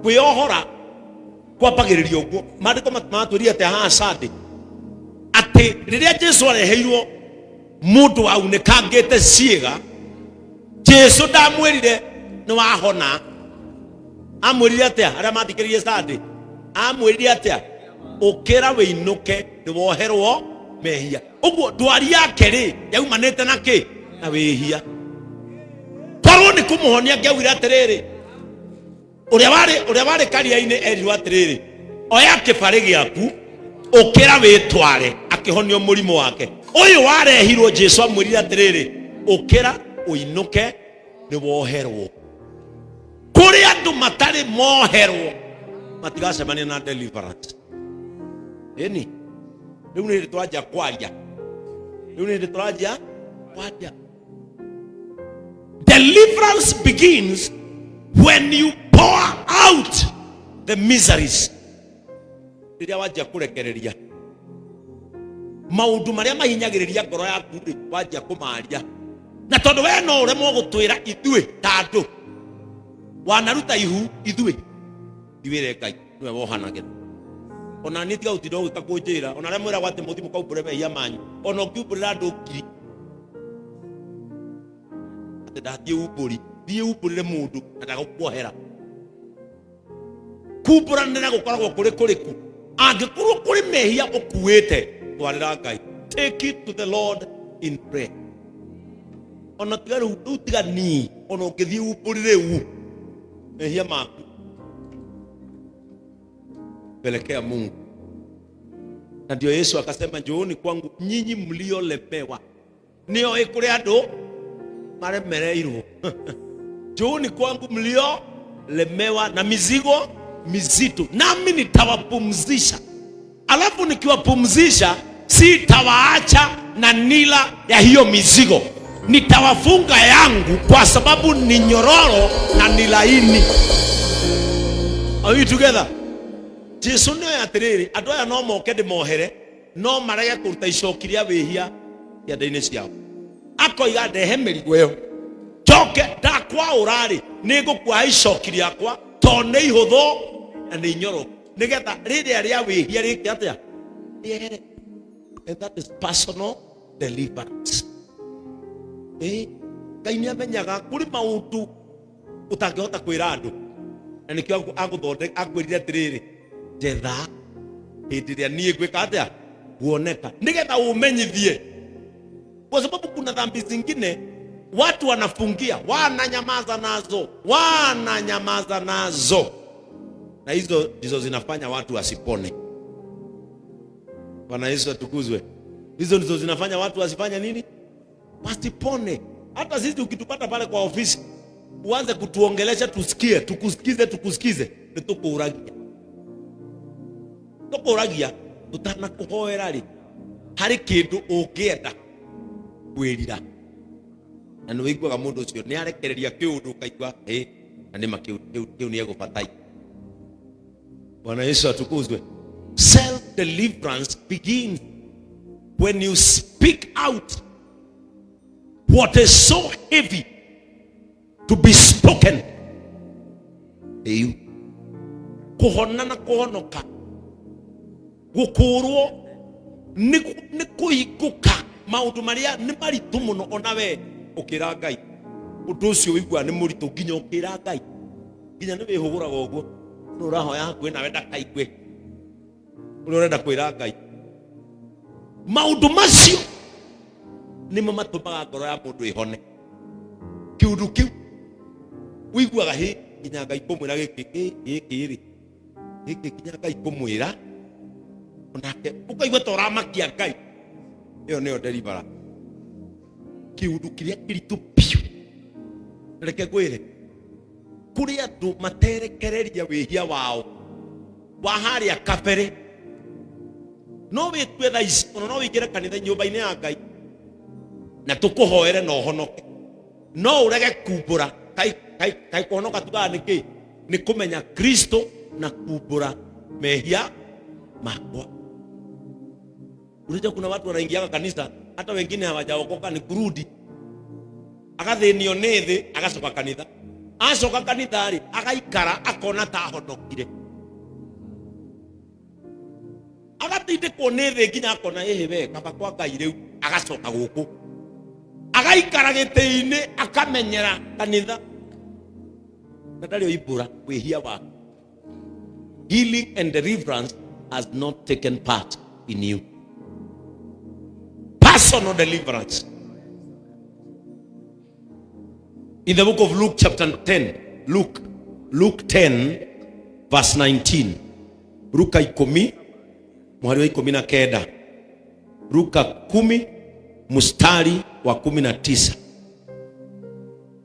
Kwĩyohora kwambagĩrĩria ũguo. Maandĩko matwĩrire atĩ haha Sunday atĩ rĩrĩa Jesu areheirwo mũndũ waunĩkangĩte ciĩga, Jesu ndamwĩrire nĩ wahona. Amwĩrire atĩa? Arĩa mathikĩrĩirie Sunday, amwĩrire atĩa? Ũkĩra wĩinũke, nĩ woherwo mehia. Ũguo ndwari yake rĩ yaumanĩte na kĩ? Na wĩhia. Korwo nĩ kũmũhonia angĩaugire atĩrĩrĩ, ũrĩa warĩ karia-inĩ erirwo atĩrĩrĩ, oya kĩbarĩ gĩaku, ũkĩra wĩtware, akĩhonio mũrimũ wake. Ũyũ warehirwo, Jesu amwĩrire atĩrĩrĩ, ũkĩra ũinũke, nĩ woherwo. Kũrĩ andũ matarĩ moherwo, matigacemania na deliverance. Ĩni rĩu nĩ hĩndĩ tũranjia kwaria, rĩu nĩ hĩndĩ tũranjia kwaria. Deliverance begins when you pour out the miseries. Rĩrĩa wanjia kũrekereria maũndũ marĩa mahinyagĩrĩria ngoro yaku rĩ, wanjia kũmaria, na tondũ we no ũremwo gũtwĩra ithuĩ ta andũ wanaruta ihu, ithuĩ ndiwĩre Ngai nĩwe wohanagĩra. Ona niĩ tiga gũtinda ũgĩka kũnjĩra, ona arĩa mwĩragwo atĩ mũthiĩ mũkaumbũre mehia manyu, ona ũngiumbũrĩra andũ ngiri atĩ ndathiĩ umbũri, thiĩ umbũrĩre mũndũ na ndagũkuohera. Kumbũranĩra gũkoragwo kũrĩ kũrĩku? Angĩkorwo kũrĩ mehia ũkuĩte, twarĩra Ngai, take it to the Lord in prayer. Ona tiga rĩu, rĩu tiga nii, ona ũngĩthiĩ umbũri rĩu mehia maku, pelekea Mungu. Na ndio Yesu akasema, njooni kwangu nyinyi mliolemewa. Nĩoĩ kũrĩ andũ maremereirwo. Njooni kwangu mliolemewa na mizigo mizito, nami nitawapumzisha. Alafu nikiwapumzisha, sitawaacha na nila ya hiyo mizigo, nitawafunga yangu, kwa sababu ni nyororo na ni laini. Are we together? Jesu nĩoĩ atĩrĩrĩ, andũ aya no moke ndĩmohere, no marege kũruta icoki rĩa wĩhia ciande-inĩ ciao. Akoiga, ndehe mĩrigo ĩyo, njoke ndakwaũra rĩ, nĩ ngũkuoha icoki rĩakwa, tondũ nĩ ihũthũ na nĩ inyoroku, nĩgetha rĩrĩa rĩa wĩhia rĩke atĩa? Rĩehere. And that is personal deliverance. Ngai nĩ amenyaga kũrĩ maũndũ ũtangĩhota kwĩra andũ, na nĩkĩo agũthondeka, akwĩrire atĩrĩrĩ, njetha hĩndĩ ĩrĩa niĩ ngwĩka atĩa? Guoneka, nĩgetha ũmenyithie, kwa sababu kuna dhambi zingine watu wanafungia, wananyamaza nazo, wananyamaza nazo, na hizo ndizo zinafanya watu wasipone. Bwana Yesu atukuzwe. Hizo ndizo zinafanya watu wasifanye nini? Wasipone. Hata sisi ukitupata pale kwa ofisi uanze kutuongelesha tusikie, tukusikize, tukusikize, nĩ tũkũragia, tũkũragia tũtanakũhoera rĩ, harĩ kĩndũ ũngĩenda kwĩrira, na nĩ wĩiguaga mũndũ ũcio nĩ arekereria kĩũndũ, ũkaigua ĩ na nĩma kĩu nĩ egũbatai. Bwana Yesu atukuzwe. Self deliverance begins when you speak out what is so heavy to be spoken to you. Kũhona na kũhonoka, gũkũrwo nĩ kũhingũka maũndũ marĩa nĩ maritũ mũno, ona we ũkĩra Ngai ũndũ ũcio ũiguaga nĩ mũritũ, nginya ũkĩra Ngai, nginya nĩ wĩhũgũraga ũguo nĩ ũrahoya hakuhĩ nawe ndakaigue ũrĩa ũrenda kwĩra Ngai. Maũndũ macio nĩmo matũmaga ngoro ya mũndũ ĩhone. Kĩũndũ kĩu ũiguaga hĩ nginya Ngai kũmwĩra gĩkĩ, gĩkĩ rĩ, gĩkĩ nginya Ngai kũmwĩra, onake ũkaigua ta ũramakia Ngai. Ĩyo nĩyo deliverance, kĩũndũ kĩrĩa kĩritũ biũ. Reke ngwĩre, kũrĩ andũ materekereria wĩhia wao wa harĩa kabere. No wĩtue thaa ici, ona no wĩingĩre kanitha, nyũmba-inĩ ya Ngai, na tũkũhoere na ũhonoke, no ũrege kumbũra. Kaĩ kũhonoka tugaga nĩ kĩ? Nĩ kũmenya Kristo na kumbũra mehia makwa. Unajua kuna watu wanaingiaga kanisa, hata wengine hawajaokoka, ni kurudi, agathĩnio nĩ thĩ, agacoka kanitha. Acoka kanitha-rĩ, agaikara akona ta ahonokire, agatindĩkwo nĩ thĩ nginya akona ĩhĩ we kaba kwa Ngai rĩu, agacoka gũkũ agaikara gĩtĩ-inĩ akamenyera kanitha na ndarĩ oimbũra wĩhia wake. Healing and deliverance has not taken part in you. Personal deliverance. In the book of Luke chapter 10, Luke 10 verse 19. Luka 10 muhari wa 19. Luka 10 mstari wa 19.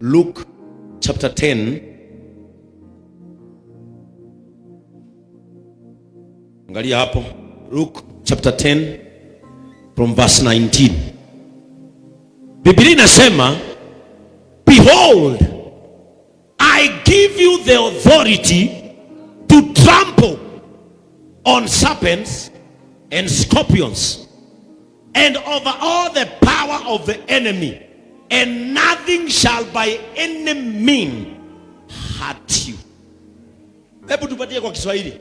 Luke chapter 10. Angalia hapo. Luke chapter 10 from verse 19. Biblia inasema, behold, I give you the authority to trample on serpents and scorpions and over all the power of the enemy, and nothing shall by any mean hurt you. Hebu tupatie kwa Kiswahili.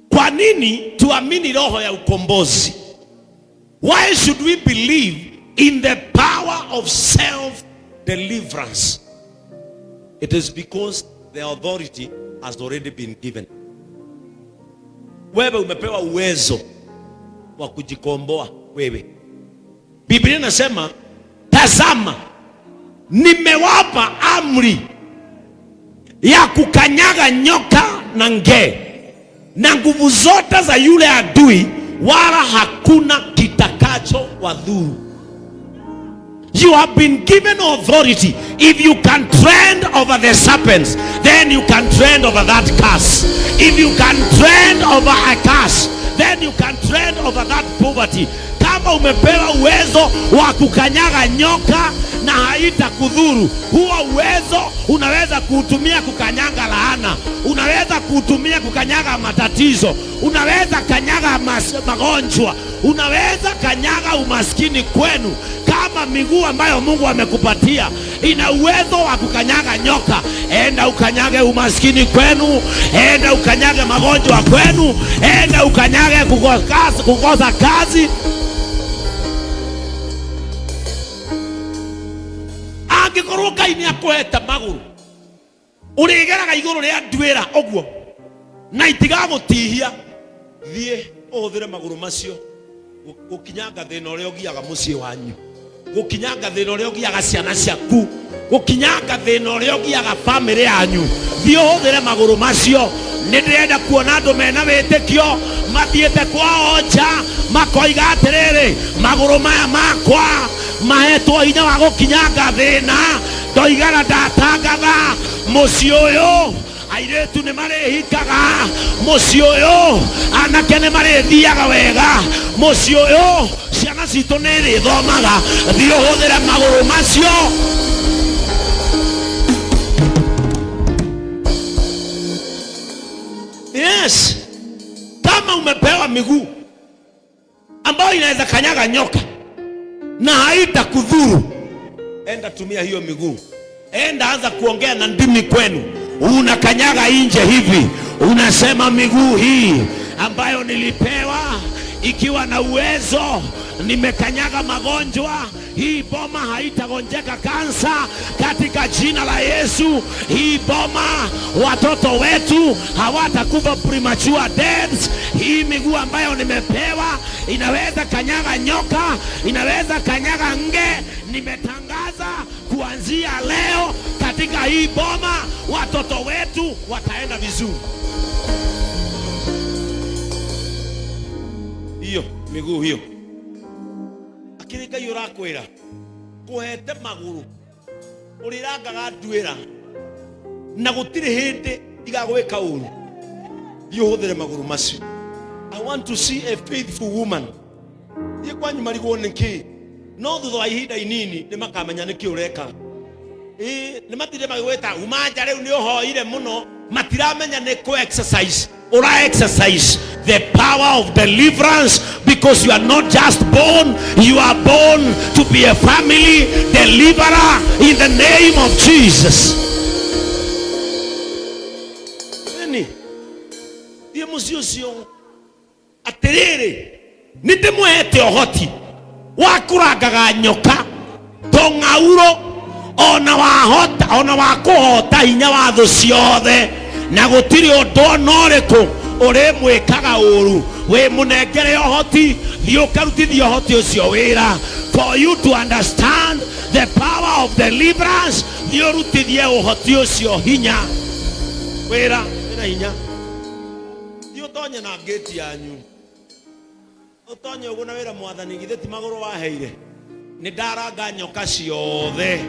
Kwa nini tuamini roho ya ukombozi? Why should we believe in the power of self-deliverance? It is because the authority has already been given. Wewe umepewa uwezo wa kujikomboa wewe. Biblia inasema, tazama nimewapa amri ya kukanyaga nyoka na nge na nguvu zote za yule adui, wala hakuna kitakacho wadhuru. You have been given authority. If you can tread over the serpents, then you can tread over that curse. If you can tread over a curse, then you can tread over that poverty. Kama umepewa uwezo wa kukanyaga nyoka na haitakudhuru, huo uwezo unaweza kuutumia kukanyaga laana, unaweza kuutumia kukanyaga matatizo, unaweza kanyaga magonjwa, unaweza kanyaga umaskini kwenu. Kama miguu ambayo Mungu amekupatia ina uwezo wa kukanyaga nyoka, enda ukanyage umaskini kwenu, enda ukanyage magonjwa kwenu, enda ukanyage kukosa kazi. Angĩkorwo Ngai nĩ akũhete magũrũ, ũrĩgeraga igũrũ rĩa nduĩra ũguo na itigagũtihia, thiĩ ũhũthĩre magũrũ macio gũkinyanga thĩna ũrĩa ũgiaga mũciĩ wanyu, gũkinyanga thĩna ũrĩa ũgiaga ciana ciaku, gũkinyanga thĩna ũrĩa ũgiaga bamĩrĩ yanyu. Thiĩ ũhũthĩre magũrũ macio. Nĩ ndĩrenda kuona andũ mena wĩtĩkio mathiĩte kwao nja makoiga atĩrĩrĩ, magũrũ maya makwa mahetwo hinya wa gũkinyanga thĩna, ndoigana ndatangatha mũciĩ ũyũ airĩtu nĩ marĩhikaga, mũciĩ ũyũ anake nĩ marĩthiaga wega, mũciĩ ũyũ ciana citũ nĩ irĩthomaga. Thiĩ ũhũthĩre magũrũ macio. Yes, kama umepewa miguu ambayo inaweza kanyaga nyoka na haitakudhuru, enda tumia hiyo miguu, enda anza kuongea na ndimi kwenu, unakanyaga nje hivi, unasema miguu hii ambayo nilipewa ikiwa na uwezo, nimekanyaga magonjwa, hii boma haitagonjeka kansa katika jina la Yesu. Hii boma watoto wetu hawatakufa premature deaths. Hii miguu ambayo nimepewa inaweza kanyaga nyoka, inaweza kanyaga nge. Nimetangaza kuanzia leo katika hii boma watoto wetu wataenda vizuri. Hiyo miguu hiyo akĩrĩ Ngai ũrakwĩra kũhete magũrũ ũrĩrangaga nduĩra na gũtirĩ hĩndĩ igagwĩka ũru. Thiĩ ũhũthĩre magũrũ macio. I want to see a faithful woman. Thiĩ kwanyu marigwo nĩ kĩ, no thutha wa ihinda inini nĩ makamenya nĩ kĩ ũreka. Ĩĩ, nĩ matinde magĩgwĩta uma nja rĩu nĩ ũhoire mũno, matiramenya nĩ kũ exercise ura exercise the power of deliverance, because Because you are not just born, you are born to be a family deliverer in the name of Jesus. Nini? Thiĩ mũciĩ ũcio atĩrĩrĩ nĩ ndĩmũhete ũhoti wa kũrangaga nyoka tũng'aurũ ona wahota ona wa kũhota hinya wa thũ ciothe na gũtirĩ ũndũ ona ũrĩkũ ũrĩmwĩkaga ũru. Wĩ mũnengere ũhoti, thiĩ ũkarutithie ũhoti ũcio wĩra. For you to understand the power of deliverance, thiĩ ũrutithie ũhoti ũcio hinya wĩra wĩna hinya. Thiĩ ũtonye na ngĩti yanyu, ũtonye ũguo na wĩra mwathani, githĩ ti magũrũ waheire? Nĩ ndaranga nyoka ciothe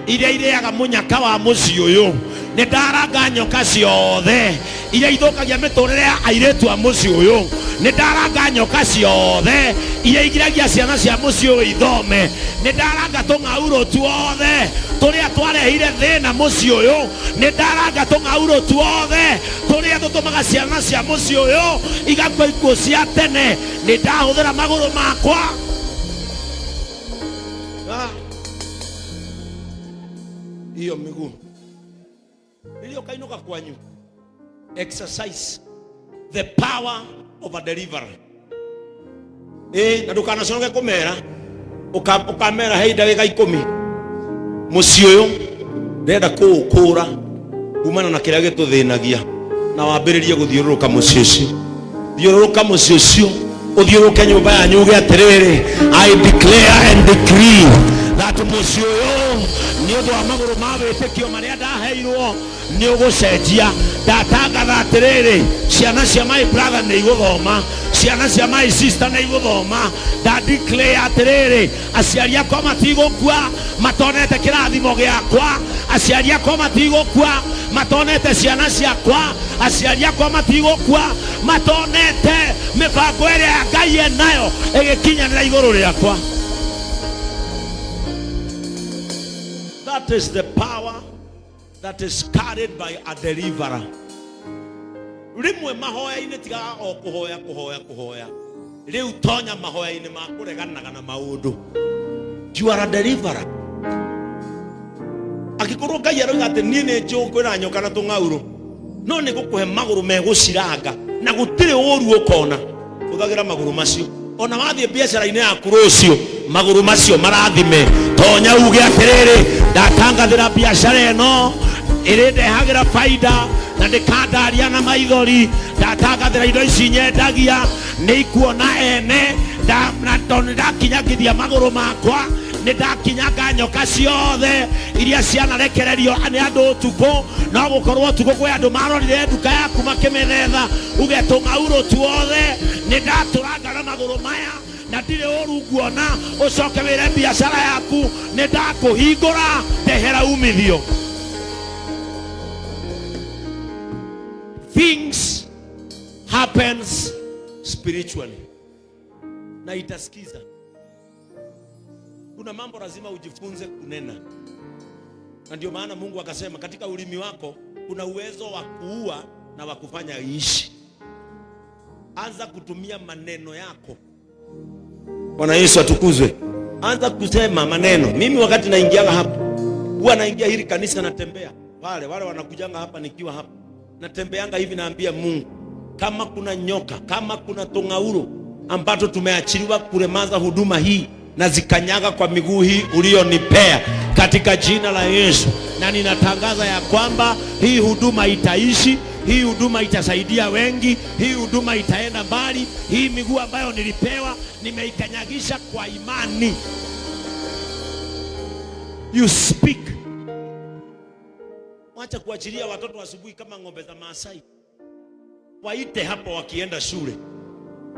iria irĩaga mũnyaka wa mũciĩ ũyũ, nĩ ndaranga nyoka ciothe iria ithũkagia mĩtũrĩre ya airĩtu a mũciĩ ũyũ, nĩ ndaranga nyoka ciothe iria igiragia ciana cia mũciĩ ũyũ ithome, nĩ ndaranga tũng'aurũ tuothe tũrĩa twarehire thĩna mũciĩ ũyũ, nĩ ndaranga tũng'aurũ tuothe tũrĩa tũtũmaga ciana cia mũciĩ ũyũ igakua ikuũ cia tene, nĩ ndahũthĩra magũrũ makwa. Ah. Hiyo miguu rĩrĩa ũkainũka kwanyu, exercise the power of a deliverer. Ĩ na ndũkanaconoke kũmera, ũkamera hei ndagĩka 10, mũciĩ ũyũ ndĩrenda kũũkũra kumana na kĩrĩa gĩtũthĩnagia, na wambĩrĩrie gũthiũrũrũka mũciĩ ũcio. Thiũrũrũka mũciĩ ũcio, ũthiũrũrũke nyũmba yanyu, uge atĩrĩrĩ, "I declare and decree that mũciĩ ũyũ, nĩ ũndũ wa magũrũ ma wĩtĩkio marĩa ndaheirwo, nĩ ũgũcenjia. Ndatangatha atĩrĩrĩ, ciana cia my brother nĩ igũthoma, ciana cia my sister nĩ igũthoma. Nda declare atĩrĩrĩ, aciari akwa matigũkua matonete kĩrathimo gĩakwa, aciari akwa matigũkua matonete ciana ciakwa, aciari akwa matigũkua matonete mĩbango ĩrĩa ya Ngai enayo ĩgĩkinyanĩra igũrũ rĩakwa." That is the power that is carried by a deliverer. Rĩmwe mahoya-inĩ tigaga o kũhoya kũhoya kũhoya, rĩu tonya mahoya-inĩ ma kũreganaga na maũndũ. You are a deliverer. Angĩkorwo Ngai aroiga atĩ niĩ nĩ njũĩ kwĩna nyoka na tũng'aurũ, no nĩ gũkũhe magũrũ megũciranga na gũtirĩ ũru ũkona, hũthagĩra magũrũ macio. Ona wathiĩ biacara-inĩ yaku rũciũ, magũrũ macio marathime. Tonya uge atĩrĩrĩ, ndatangathĩra biacara ĩno ĩrĩndehagĩra baida na ndĩkandaria na maithori, ndatangathĩra indo ici nyendagia nĩ ikuona ene, na tondũ nĩndakinyangithia magũrũ makwa, nĩ ndakinyanga nyoka ciothe iria cianarekererio nĩ andũ ũtukũ. No gũkorwo ũtukũ kwĩ andũ marorire nduka yaku makĩmĩthetha. Uge, tũng'aurũ tuothe nĩ ndatũranga na magũrũ maya na ndirĩ ũru nguona. Ũcoke wĩre biacara yaku, nĩ ndakũhingũra, ndehera umithio. Things happens spiritually na itasikiza. Kuna mambo lazima ujifunze kunena, na ndio maana Mungu akasema katika ulimi wako kuna uwezo wa kuua na wa kufanya iishi. Anza kutumia maneno yako. Bwana Yesu atukuzwe. Anza kusema maneno. Mimi wakati naingiaga hapa, huwa naingia hili kanisa, natembea pale, wale wanakujanga hapa nikiwa hapa, natembeanga hivi, naambia Mungu, kama kuna nyoka, kama kuna tung'auro ambato tumeachiliwa kulemaza huduma hii, na zikanyaga kwa miguu hii ulionipea katika jina la Yesu, na ninatangaza ya kwamba hii huduma itaishi, hii huduma itasaidia wengi, hii huduma itaenda mbali. Hii miguu ambayo nilipewa nimeikanyagisha kwa imani. You speak. Wacha kuachilia watoto asubuhi kama ng'ombe za Maasai. Waite hapo wakienda shule,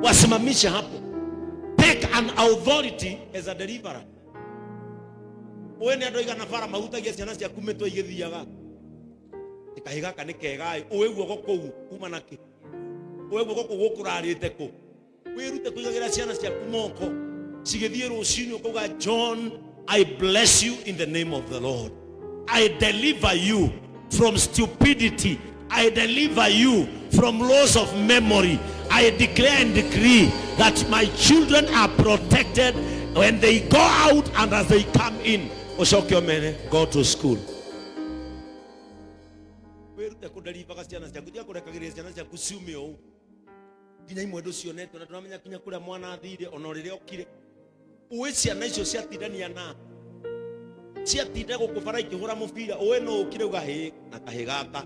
wasimamishe hapo. Take an authority as a deliverer. Ũĩ nĩ andũ aigana bara mahutagia ciana ciaku mĩtwe igĩthiaga, kahĩ gaka nĩ kega ĩ, ũĩ guoko kũu kuma nakĩ, ũĩ guoko kũu gũkũrarĩte kũ. Wĩrute kũigagĩra ciana ciaku moko cigĩthiĩ rũcinĩ, ũkauga, "John, I bless you in the name of the Lord. I deliver you from stupidity. I deliver you from loss of memory. I declare and decree that my children are protected when they go out and as they come in. Ucoke ũmere, go to school. Wĩrute kũnderibaga ciana ciaku, tiga kũrekagĩrĩria ciana ciaku ciume ũũ nginya imwe ndũcionete na ndũramenya kinya kũrĩa mwana athire ona rĩrĩa okire. Ũĩ ciana icio ciatindania na ciatinda gũkũ bara ikĩhũra mũbira, ũĩ no ũkire uga hĩ na kahĩ gaka.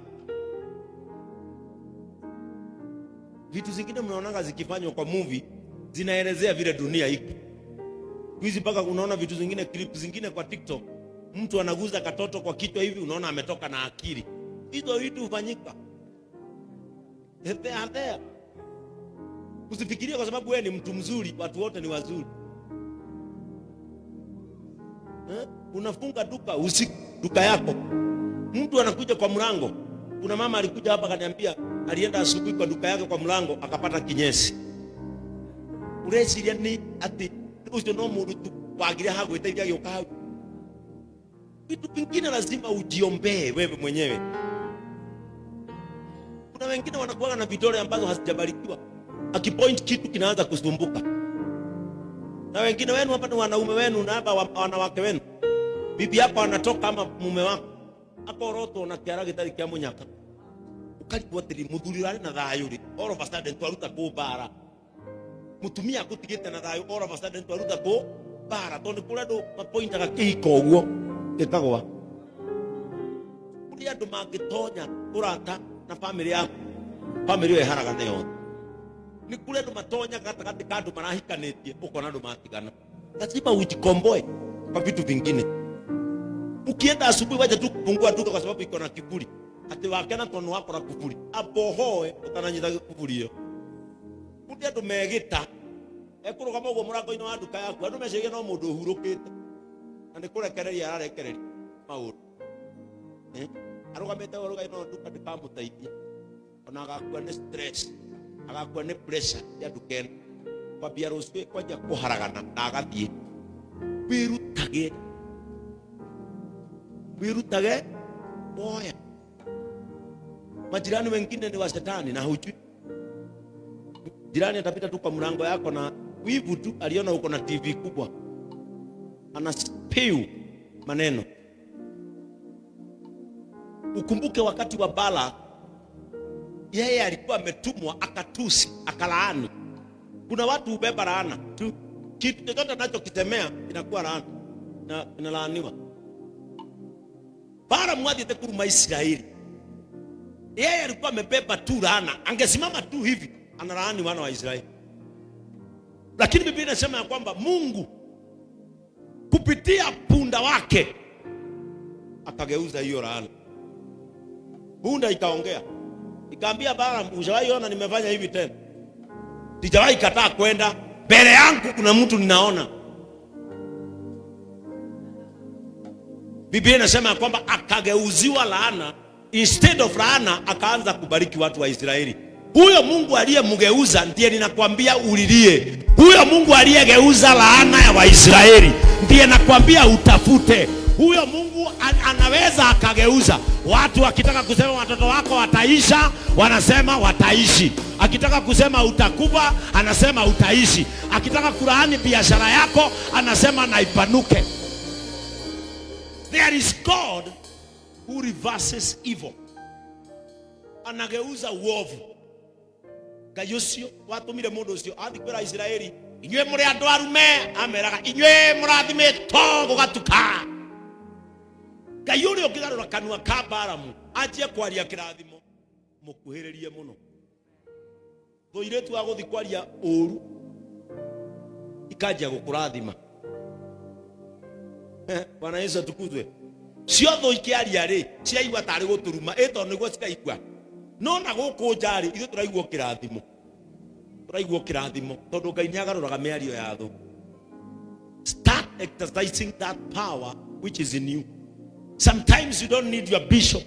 Vitu zingine mnaonaga zikifanywa kwa movie zinaelezea vile dunia iko hizi, mpaka unaona vitu zingine, clip zingine kwa TikTok, mtu anaguza katoto kwa kichwa hivi, unaona ametoka na akili. Hizo vitu hufanyika, they are there. Usifikirie kwa sababu wewe ni mtu mzuri watu wote ni wazuri eh? Unafunga duka usiku, duka yako, mtu anakuja kwa mlango. Kuna mama alikuja hapa akaniambia alienda asubuhi kwa duka yake kwa mlango akapata kinyesi. Ureciria ni ati ucio no mundu tu wagire ha gwiteithia agĩũka hau. Vitu vingine lazima ujiombee wewe mwenyewe. Kuna wengine wanakuwa na vidole ambazo hazijabarikiwa, akipoint kitu kinaanza kusumbuka. Na wengine wenu hapa ni wanaume wenu na hapa wanawake wenu, bibi yako anatoka ama mume wako akorotwo na kiara gitari kia munyaka, ukarigwo atiri muthuri urari na thayu ri, all of a sudden twaruta kũ mbara, mutumia akutigite na thayu, all of a sudden twaruta kũ mbara, tondu kũrĩ andũ mapointaga kĩhiko ũguo gĩkagwa. Kũrĩ andũ mangĩtonya ũrata na famĩlĩ yaku, famĩlĩ ĩyo ĩharagane yothe. Nĩ kũrĩ andũ matonyaga gatagatĩ ka andũ marahikanĩtie, ũkona andũ matigana. Lazima ujikomboe kwa vitu vingine. Ukienda asubuhi, wacha tu kufungua duka kwa sababu iko na kiburi, ati wakena tondu wakora kuburi, abohoe utananyita kuburi iyo. Kũrĩ andũ megĩta ekũrũgama ũguo mũrango-inĩ wa nduka yaku, andũ meciria no mũndũ ũhurũkĩte na nĩ kũrekereria ararekereria maũndũ. Arũgamĩte ũguo rũgai, no nduka ndĩkamũteithia, ona agakua nĩ stress, agakua nĩ pressure ya nduka ĩno, kwambia rũciũ kwanjia kũharagana na agathiĩ. Wĩrutage, wĩrutage woya. Majirani wengine ni wa shetani na hujui. Jirani atapita tu kwa mlango yako na wivu tu, aliona uko na TV kubwa, ana spew maneno. Ukumbuke wakati wa Bala, yeye alikuwa ametumwa akatusi, akalaani. Kuna watu hubeba laana tu, kitu chochote anachokitemea inakuwa laana na inalaaniwa. Balamu athiĩte kuruma Israeli, yeye alikuwa amebeba tu laana, angesimama tu hivi analaani wana wa Israeli. Lakini Biblia inasema ya kwamba Mungu kupitia punda wake akageuza hiyo laana. Punda ikaongea, ikaambia Balaam, ushawahi ona nimefanya hivi tena? Sijawahi kataa kwenda mbele yangu, kuna mtu ninaona. Biblia inasema ya kwamba akageuziwa laana, instead of laana akaanza kubariki watu wa Israeli. Huyo Mungu aliyemgeuza ndiye ninakwambia ulilie. Huyo Mungu aliyegeuza laana ya Waisraeli ndiye nakwambia utafute. Huyo Mungu anaweza akageuza. Watu wakitaka kusema watoto wako wataisha, wanasema wataishi. Akitaka kusema utakufa, anasema utaishi. Akitaka kulaani biashara yako, anasema na ipanuke. There is God who reverses evil. Anageuza uovu. Ngai ũcio watũmire mũndũ ũcio athiĩ kwĩra Isiraeli, inyuĩ mũrĩ andũ arume, ameraga inyuĩ mũrathimĩtwo gũgatuka. Ngai ũrĩa ũngĩgarũra kanua ka Balamu anjie kwaria kĩrathimo, mũkuhĩrĩrie mũno. Thũirĩtu wa gũthiĩ kwaria ũru ikanjia gũkũrathima. Bwana Yesu atukuzwe. Cio thũ ikĩaria rĩ, ciaigua tarĩ gũtũruma, ĩ tondũ nĩguo ciraigua. No na gũkũ nja rĩ, ithuĩ tũraigua kĩrathimo, tũraigua kĩrathimo tondũ Ngai nĩ agarũraga mĩario ya thũ. Start exercising that power which is in you. Sometimes you don't need your bishop,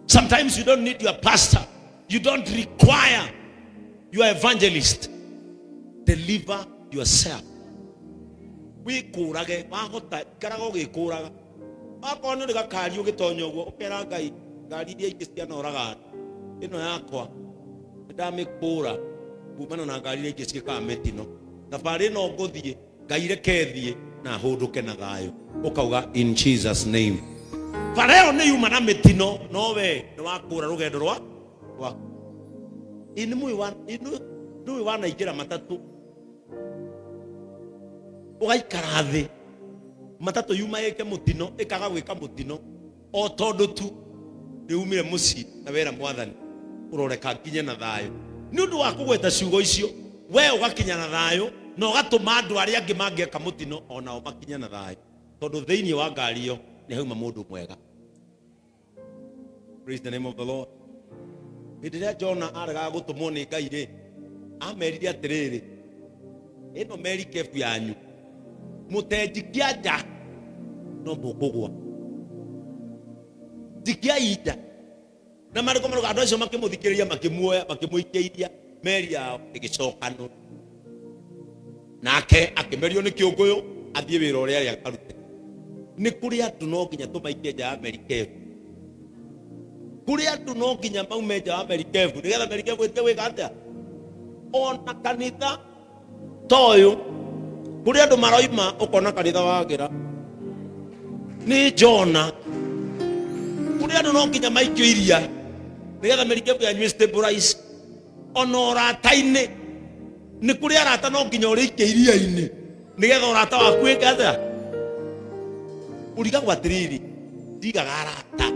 sometimes you don't need your pastor, you don't require your evangelist. Deliver yourself. Wikũrage, wahota ikaraga ũgĩkũraga. Wakorwo nĩ ũrĩ gakari ũgĩtonya ũguo, ũkera Ngai, ngari iria ingĩ cianoraga andũ, ĩno yakwa nĩndamĩkũra. Kumana na ngari iria ingĩ ciĩkaga mĩtino. Thabarĩ ĩno ngũthiĩ, Ngai reke thiĩ na hũndũke na thayũ. Ũkauga in Jesus name. Bara ĩyo nĩ yuma na mĩtino, no we nĩ wakũra rũgendo rwa rwaku. Ĩ nĩ mũĩ wa ĩ nĩ nĩũĩ wanaingĩra matatũ ũgaikara thĩ matatũ yuma ĩke mũtino ĩkaga gwĩka mũtino o tondũ tu nĩ umire mũciĩ na wera mwathani ũroreka nginye na thayũ. Nĩ ũndũ wa kũgweta ciugo icio, we ũgakinya na thayũ na ũgatũma andũ arĩa angĩ mangĩeka mũtino o nao makinye na thayũ, tondũ thĩinĩ wa ngari ĩyo nĩ hauma mũndũ mwega. Praise the name of the Lord. Hĩndĩ ĩrĩa Jona aregaga gũtũmwo nĩ Ngai rĩ, amerire atĩrĩrĩ, ĩno merikebu yanyu mũtenjikia nja no mũkũgwa, njikiai nja. Na marĩkũ marĩkũ andũ acio makĩmũthikĩrĩria, makĩmuoya, makĩmũikia iria, meri yao ĩgĩcokanwo. Nake akĩmerio nĩ kĩũngũyũ athiĩ wĩra ũrĩa arĩ akarute. Nĩ kũrĩ andũ no nginya tũmaikie nja ya merikebu. Kũrĩ andũ no nginya maume nja wa merikebu nĩgetha merikebu ĩtige gwĩka atĩa? Ona kanitha ta ũyũ kũrĩ andũ maroima ũkona kanitha wagĩra nĩ Jona. Kũrĩ andũ no nginya maikio iria nĩgetha merikebu yanyu ĩ stabilize. Ona ũrata-inĩ nĩ kũrĩ arata no nginya ũrĩikie iria-inĩ nĩgetha ũrata waku wĩke atĩa? Ũrigagwo atĩrĩrĩ, ndigaga arata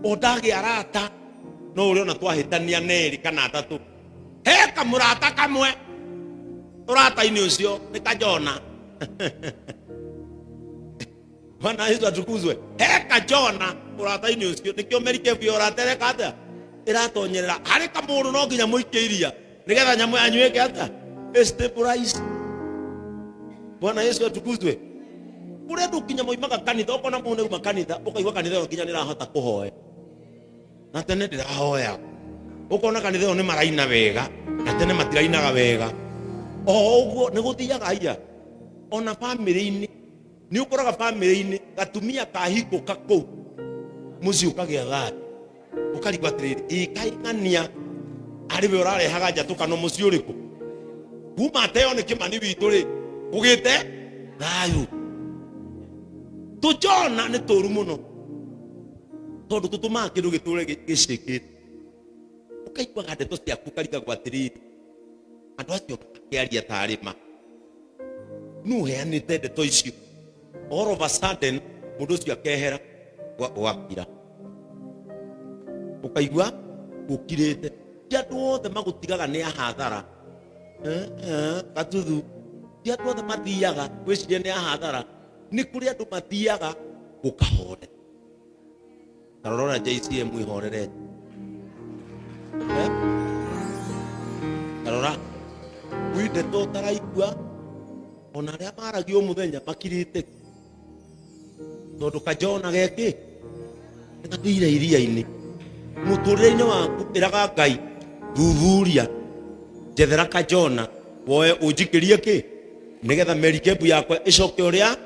o ndagĩa arata no ũrĩ ona twahĩtania nerĩ kana atatũ, he kamũrata kamwe ũrata-inĩ ũcio nĩ kajona. Bwana Yesu atukuzwe. He kajona ũrata-inĩ ũcio nĩkĩo merikebu ya ũrata ĩreka atĩa? Ĩratonyerera. Harĩ kamũndũ no nginya mũikie iria nĩgetha nyamũ yanyu ĩke atĩa? Ĩ stabilize. Bwana Yesu atukuzwe. Kũrĩ andũ nginya moimaga kanitha, ũkona mũndũ auma kanitha, ũkaigua kanitha ĩyo nginya nĩrahota kũhoya. Na tene ndĩrahoya. Ũkona kanitha ĩyo nĩ maraina wega, na tene matirainaga wega. O ũguo nĩ gũthiaga iya. Ona bamĩrĩ-inĩ nĩ ũkoraga bamĩrĩ-inĩ gatumia kahingũka kũu mũciĩ ũkagĩa thayũ, ũkarigwo atĩrĩrĩ, ĩ kaĩ ng'ania arĩ we ũrarehaga njatũkano mũciĩ ũrĩkũ? Kuma ateo nĩ Kĩmani witũ rĩ, kũgĩte thayũ. Tũjona nĩ tũru mũno tondũ tũtũmaga kĩndũ gĩtũre gĩcĩkĩte. Ũkaiguaga ndeto ciaku ũkarigagwo atĩrĩrĩ, andũ acio makĩaria tarĩ ma nũ ũheanĩte ndeto icio? All of a sudden mũndũ ũcio akehera, gwakira, ũkaigua gũkirĩte. Ti andũ othe magũtigaga nĩ ahathara. Gatuthu, ti andũ othe mathiaga gwĩciria nĩ ahathara. Nĩ kũrĩ andũ mathiaga gũkahorera. Ta rora ũrĩa JCM ihorerete. Eh? Ta rora kwĩ ndeto ũtaraigua, ona arĩa maragia mũthenya makirĩte tondũ kajona geki nĩgathire iria-inĩ. Mũtũrĩre-inĩ waku ĩraga Ngai, thuthuria, njethera kajona woe ũnjikĩrie kĩ nĩgetha merikebu yakwa ĩcoke ũrĩa.